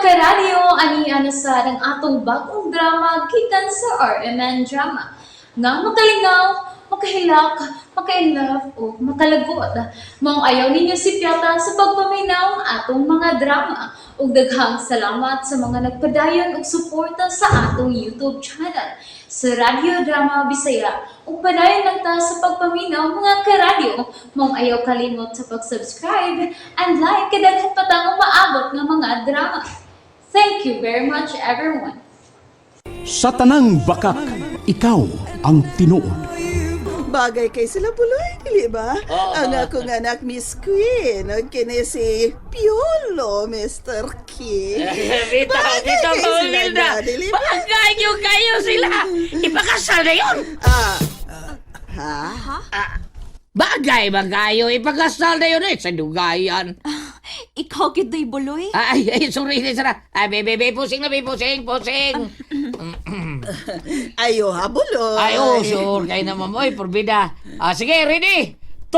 Karadyo, ani na sa ang atong bagong drama gikan sa RMN Drama. Nga makalingaw, makahilak, maka-inlove o makalagot. Maong ayaw ninyo sipyata sa pagpaminaw ang atong mga drama. Ug daghang salamat sa mga nagpadayon og suporta sa atong YouTube channel sa Radyo Drama Bisaya. Ug padayon lang ta sa pagpaminaw, mga karadyo. Maong ayaw kalimot sa pag-subscribe and like kay daghan pa tang umaabot nga mga drama. Thank you very much, everyone. Sa tanang bakak, ikaw ang tinuod. Bagay kay sila Buloy, dili ba? Ang akong anak, Miss Queen, ang kini si Piolo, Mr. King. Bitaw, Bagay bitaw, kay sila Mamilda. na, dili ba? Bagay yung kayo sila. Ipakasal na yun. Ah, ah, ha? Bagay ba kayo? Ipakasal na yun eh. Sa dugayan. Ikaw gid doy, Buloy. Ay, ay, sorry, Sarah. Ay, be, be, pusing na, be, pusing, pusing. Ayo ha, Buloy. Ay, oh, sure. Kayo naman mo, porbida. Ah, sige, ready? 2,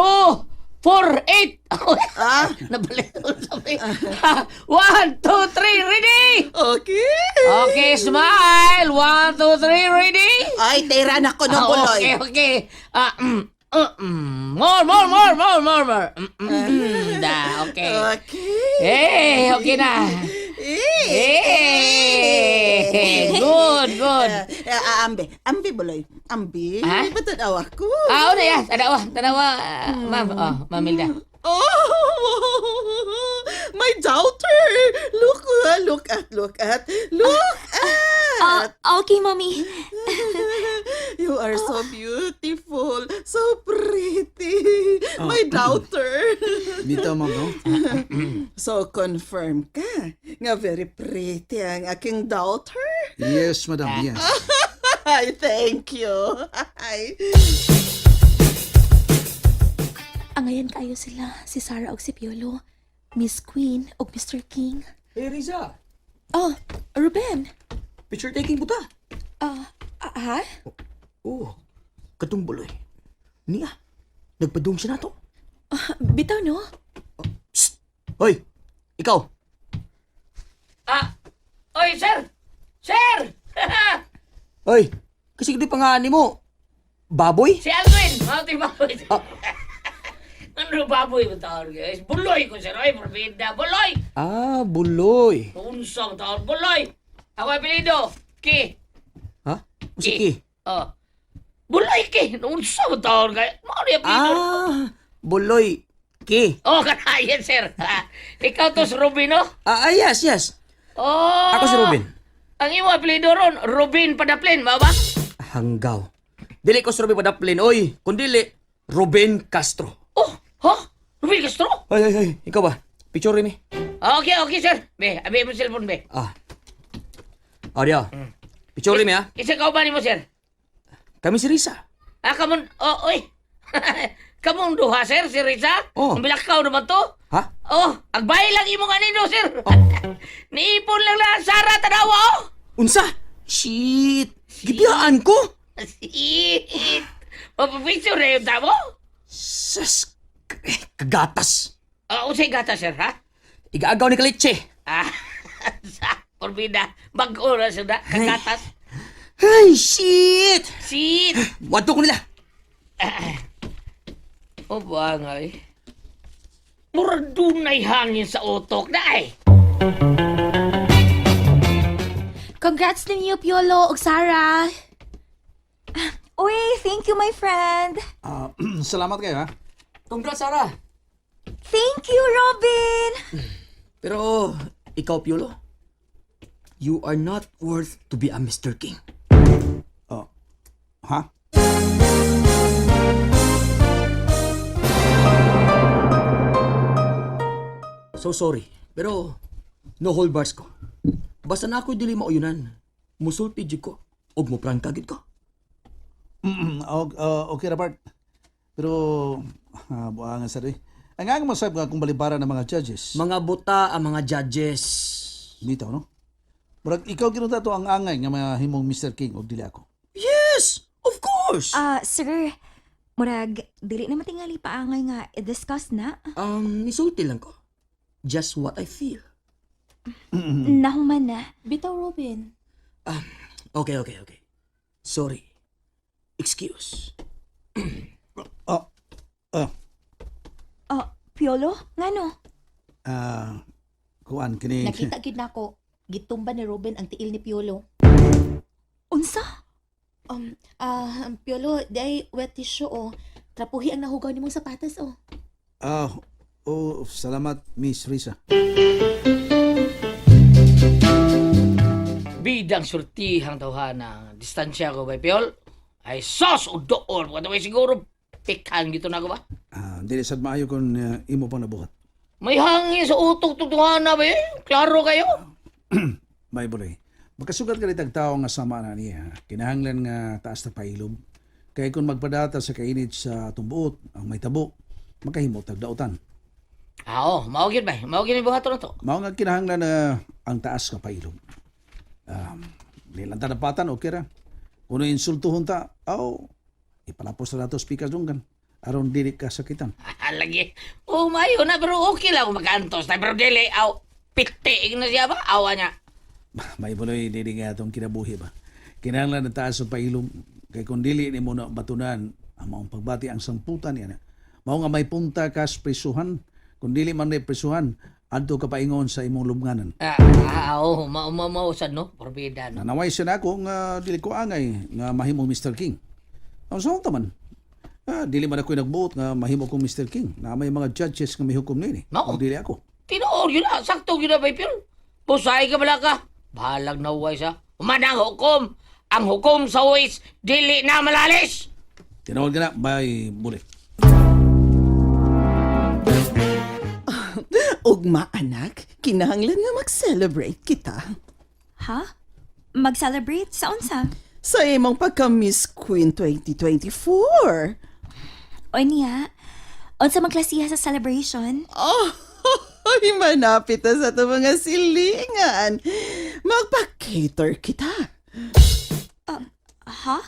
4, 8. Ah? Nabalik ko sabi. 1, 2, 3, ready? Okay. Okay, smile. 1, 2, 3, ready? Ay, tira na ko no, Ah, Buloy. okay. Ah, More, more, more, more, more, more. Da, okay. Okay. Eh, okay na. Eh. Eh, good, good. Ah, ah, ambi, ambi, Buloy. Ambi. Ha? Patanawa ko. Ah, una ya. Tanawa, tanawa, ah, ma'am. Oh, Ma'am Hilda. Oh, my daughter! Look, ah, look at, look at, look Ah, at! Okay, Mommy. You are so beautiful, so pretty, my daughter. Bitaw, ma'am, no? So confirm ka nga very pretty ang aking daughter? Yes, madam, yes. Ay, thank you. Ay. Angayan kayo sila, si Sarah og si Piolo, Miss Queen og Mr. King. Hey, Riza! Oh, Ruben. Picture taking buta! Ah, ah, ha? Oh, katong Buloy. Niya, nagpadung siya na to. Ah, bitaw no? Psst! Hoy! Ikaw! Ah, oy, sir! Sir! Hoy! Kasi hindi pa nga ni mo. Baboy? Si Alvin! Mga baboy. Ah. Ano baboy mo taon, guys? Buloy ko, sir. Oy, porbida. Buloy! Ah, Buloy. Unsang taon, Buloy! Ako apelido, Ki. Ha? Musiki. Oh. Buloy ki. Unsa mo taon kay? Mao ni apelido. Ah, Buloy. Ki. Oh, kanayan, sir. Ikaw to si Robin, no? Ah, ah, yes, yes. Oh. Ako si Robin. Ang imo apelido ron, Robin Padaplin, mao ba? Hanggaw. Dili ko si Robin Padaplin, oy. Kundili, Robin Castro. Oh, ha? Robin Castro? Hoy, hoy, hoy. Ikaw ba? Picture mi. Ah, okay, okay, sir. Be, abi mo cellphone, be. Ah. Oh, diyo. Picture mi, ah. Isa ka ba nimo, sir? Kami si Risa. Ah, kamon, oh, oy. Kamong duha, sir, si Risa. Oh. Ang bilakaw naman to. Ha? Oh, agbay lang imong anino, sir. Oh. Niipon lang na Sara tanawa, oh. Unsa? Shit! Gibiyaan ko! Shit. Mapapicture na yung tamo? Sas! Eh, kagatas! Ah, unsay gata, sir, ha? Igaagaw ni Kalitse! Ah, sa porbida, bag-o na sila, kagatas. Ay, shit! Shit! Wadto ko nila! O ba nga eh. Murag dunay hangin sa utok na eh. Congrats ninyo, Piolo og Sarah. Uy, thank you, my friend. Ah, salamat kayo, ha? Congrats, Sarah! Thank you, Robin. Pero, ikaw, Piolo, you are not worth to be a Mr. King. Oh. Ha? So sorry, pero no hold bars ko. Basta na ako'y dili mauyunan. Musulti jud ko og mo-prangka gid ko. Okay, Robert. Pero, ah, buangan sa rin. Ang ang masab nga kung balibaran ng mga judges. Mga buta ang mga judges. Bitaw, no? Murag ikaw ginunta to ang angay nga mga himong Mr. King og dili ako. Yes! Of course! Ah, sir, murag dili na matingali paangay nga i-discuss na. Nisulti lang ko. Just what I feel. Nahuman na. Bitaw, Robin. Okay. Sorry. Excuse. Oh, oh, Oh, Piolo? Ngano? ah, kuan kini. Nakita gid nako. Gitumba ni Robin ang tiil ni Piolo. Unsa? Piolo, di ay wet tissue oh. Trapuhi ang nahugaw nimong sapatos oh. Ah, oh, salamat Miss Risa. Bidang surtihang tawhana. Distansya ko bay Piol. Ay sos o dool. Bukan may siguro pikan gito na ko ba? Ah, dili sad maayo kung imo pang nabuhat. May hangin sa utok tutuhana ba eh? Klaro kayo? May buloy. Makasugat ka rin tao nga sama na niya. Kinahanglan nga taas na pailob. Kay kung magpadata sa kainit sa atong buot, ang may tabo, makahimo tag dautan. Ah, oh, mao gyud bay. Mao gyud buhaton na to. Mao nga kinahanglan na ang taas nga pailob. Nilang tanapatan, okay ra. Kung insultuhon ta, aw, ipalapos na nato speaker dunggan. Aron dili ka sakitan. Ah, lagi. Oh, mayo na pero okay lang kung makaantos na pero dili aw piti na siya ba awa niya. May buloy dili nga atong kinabuhi ba. Kinahanglan ang taas sa pailom kay kung dili nimo na batunan ang maong pagbati ang samputan niya na. Mao nga may punta ka sa prisuhan, kung dili man na prisuhan, adto ka paingon sa imong lubnganan. Ah, ah, oh, mao mao mao sad no, porbida no. Nanaway siya na ako nga dili ko angay nga mahimong Mr. King. Ang sa unta man. Ah, dili man ako'y nagbuot nga mahimo kong Mr. King. Na may mga judges nga mihukom niini. Mao. Kung dili ako. Tinuod yun na, sakto yun na bay Piol. Busay ka bala ka. Bahalag na uway sa. Human ang hukom. Ang hukom sa uwis, dili na malalis. Tinuod ka na, bye, buli. Ugma, anak, kinahanglan nga mag-celebrate kita. Ha? Mag-celebrate sa unsa? Sa imong pagka-Miss Queen 2024. O niya, unsa man klasiha sa celebration? Oh, ay, manapit na sa itong mga silingan. Magpa-cater kita. Ha?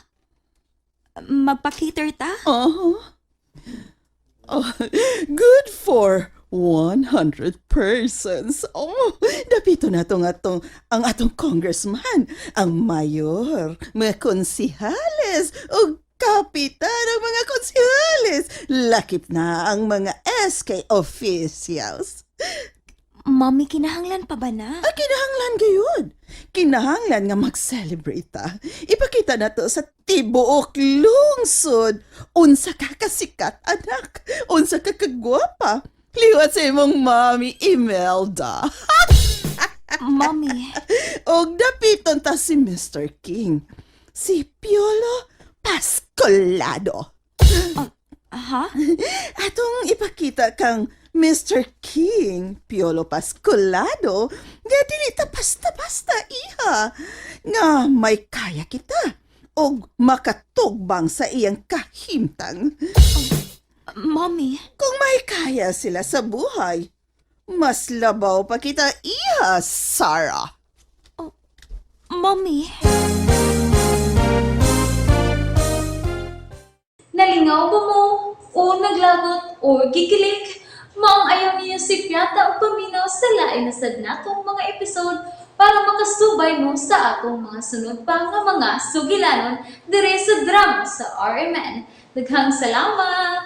Magpa-cater ta? Oh. Oh, good for 100 persons. Oh, dapito na tong atong ang atong congressman, ang mayor, mga konsihales, ug kapitan ng mga konsihales. Lakip na ang mga SK officials. Mommy, kinahanglan pa ba na? Ah, kinahanglan gayud. Kinahanglan nga mag-celebrate ta. Ipakita na to sa tibuok lungsod. Unsa ka kasikat, anak. Unsa ka kagwapa. Liwat sa imong mami, Imelda. Mommy, Og dapiton ta si Mr. King. Si Piolo Pascolado. ha? Atong ipakita kang Mr. King Piolo Pascolado nga dili ta basta-basta iha nga may kaya kita og makatugbang sa iyang kahimtang. Mommy, Kung may kaya sila sa buhay, mas labaw pa kita iha, Sarah. mommy. Nalingaw ba mo? O naglagot o gikilig? Maong ayaw niyo si Piata ang paminaw sa lain na sad natong mga episode para makasubay mo sa atong mga sunod pa nga mga sugilanon dire sa drama sa RMN. Daghang salamat!